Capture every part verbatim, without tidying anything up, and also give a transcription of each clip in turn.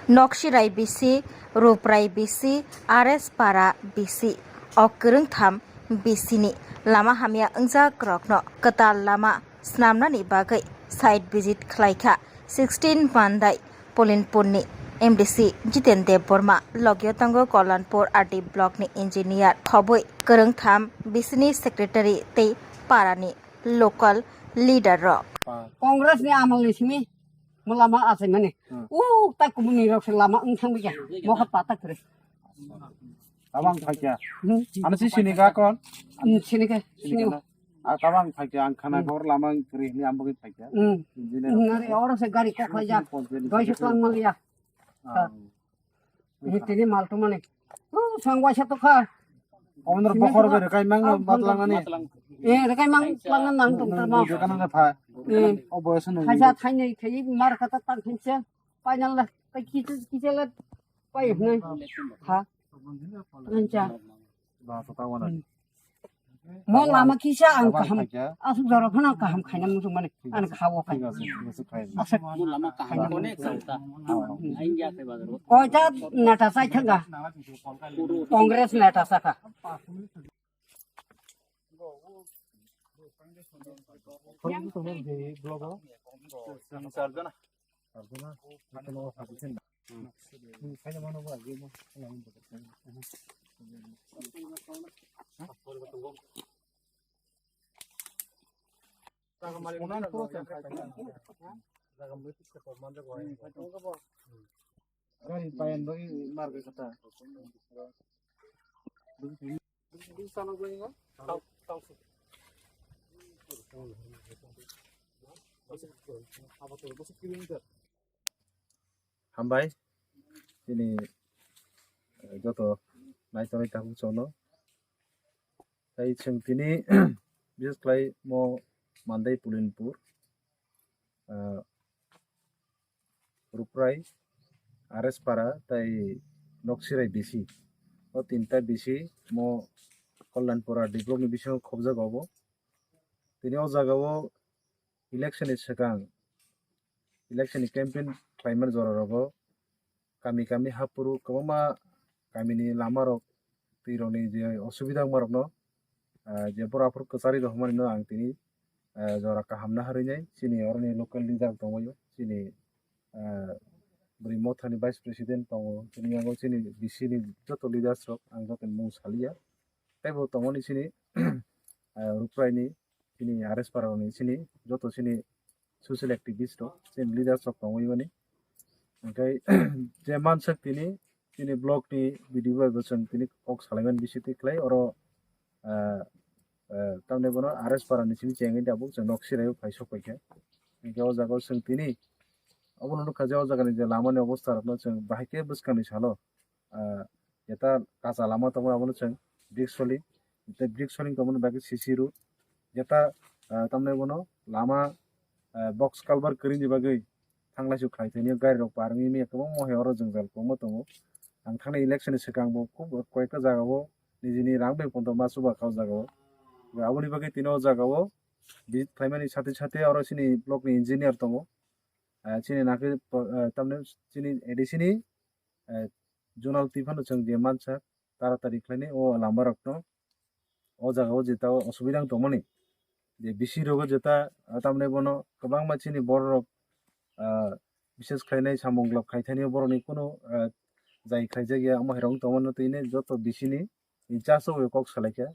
Noksirai bisi, Ruprai bisi, R S Para bisi, o kwrwngtham bisini lama hamya wngjakrokno kwtal lama snamnani bagwi site visit khlaikha sixteen Mandai Polinpurni M D C Jiten Debbarma, logio tongo Kollanpur R D blockni engineer, khobwi kwrwngtham bisini secretary tei parani local leader rok. Congress ni amal ni simi mo lama asai mani. Hmm. U tai kumu ni rok se lama wng thang bikha. Mo kha pata kre. Tabang phaikya. Hmm. Ano si sini ga kon? Hmm, sini ke, sini. Sini ke. A tabang phaikya, ang khana Hmm. kor lama kri ni ambo phaikya. Hmm. Jine Hmm, rok. Nari oro se gari kok lai ja. Doi se tong mal ya. Ah. Ini tini mal tu mani. Uh, sang waisa to kha. Omnor bokhor be rekai mang no matlang ani. Eh, rekai mang lang nang tong tamo. Dokan na pha. Eh. O boyos no. Thaisa thainai thai mar kata tang khinse. Painal la. Kai kichu kichela. Pai hnai. Ha. Ancha. Ba to tawana. Mo lama kisa ang kaham. Asuk jora phana kaham khaina muchung mani. Ang khawo khai. Asuk. Mo lama kaham connect sa uta. Aing ya te bazar. Koita neta sai thanga. Congress neta saka. Gari payan bagwi mar kata. Hambai, tini, eh, joto naitonwi tabuk chwngno. Tei chwng tini, bises khlai mo Mandai Pulinpur, eh, Ruprai, R S Para, tei Noksirai bisi. O tinta bisi mo Kollanpura D block ni bisingo khobjago bo. Tini o jagao election ni swkang, election ni campaign khlaimani jora rogo kami kami haphuru kwbangma kamini lama rok, twi rokni je osubida wngma rokno, ah, je boro aphuru kwcharwi rok hwnmani no ang tini, ah, jora kaham naharwi nai. Chini oroni local leader tongwi o, chini, ah, bwrwi mothani vice president tongo, chini yago chini B C ni joto leaders rok ang joto mung saliya. Tei bo tongmani chini, ah, Ruprai ni, chini R S Para ni chini, joto chini social activist rok, chini leaders rok tongwi mani. Hwnkhe je mansak tini, chini block ni B D O bai bo chwng tini kok salaimani bisi twi khlai, oro, ah, ah, tamni bono R S Para ni chini chengwi tabuk chwng nok sirai phai sok paikha. Hwnkhe o jaga o chwng tini, obono nukha je o jaga ni je lama ni obostha rokno chwng bahai khe bwskang ni salo, ah, jeta kacha lama tongo, abono chwng brick soling, tei brick soling tongmani bagwi C C road, jeta, ah, tamni bono lama, ah, box culvert kwrwini bagwi thanglaisu khlai thani gari rok par wngwi manya kwbangma hai oro jwngjal kwbangma tongo. Ang thangna election ni swkang bo khub koyekta jaga o nijini rang bai pondo ma chuba kha o jaga o. Aboni bagwi tini o jaga o visit khlaimani sati sati oro chini block ni engineer tongo. Ah, chini nakhe, ah, tamni chini A D C ni, ah, zonal twi phano chwng je mansa taratari khlainai o lama rokno o jaga o jeta o osubida wng tongmani je bisi rogo jeta, ah, tamni bono kwbangma chini borok rok, ah, bises khlainai samung glak khai thani borokni kunu, ah, jai khlaijak ya omo hai rok wng tongmani twi joto bisi ni in charge o kok salaikha.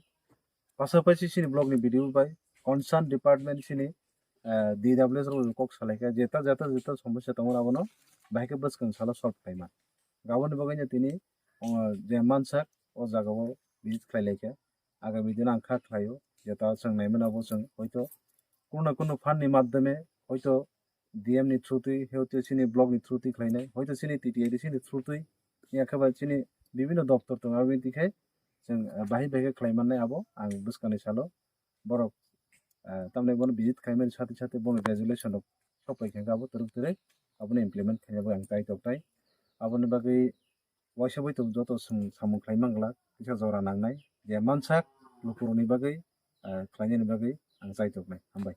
Pasapasi chini block ni B D O bai concern department chini, ah, D W S rok kok salaikha, jeta jeta jeta somosya tongo abono bahai khe bwskang salo solve khlaima. Aboni bagwi no tini, oh, je mansak o jaga o visit khlai laikha. Agami dino ang kha khlaio, jeta chwng naimano abo chwng hoito kuno na kuno fund ni madhyome hoito D M ni through twi, hoito chini block ni through twi khlainai, hoito chini T T A D C ni through twi, ya khe ba chini bibinno doptor tongo, aboni twi khe chwng, ah, bahai bahai khe khlai mannai abo ang bwskangni salo. Borok, ah, tamni bono visit khlaimani sati sati bono resolution rok sok pai khe abo twrwk twrwk abono implement khaina bagwi ang tai tok tai. Aboni bagwi waisa bai tongo joto chwng samung khlai mangla kisa jora nangnai je mansak lukurokni bagwi, ah, khlainani bagwi ang chai tok nai. Hambai.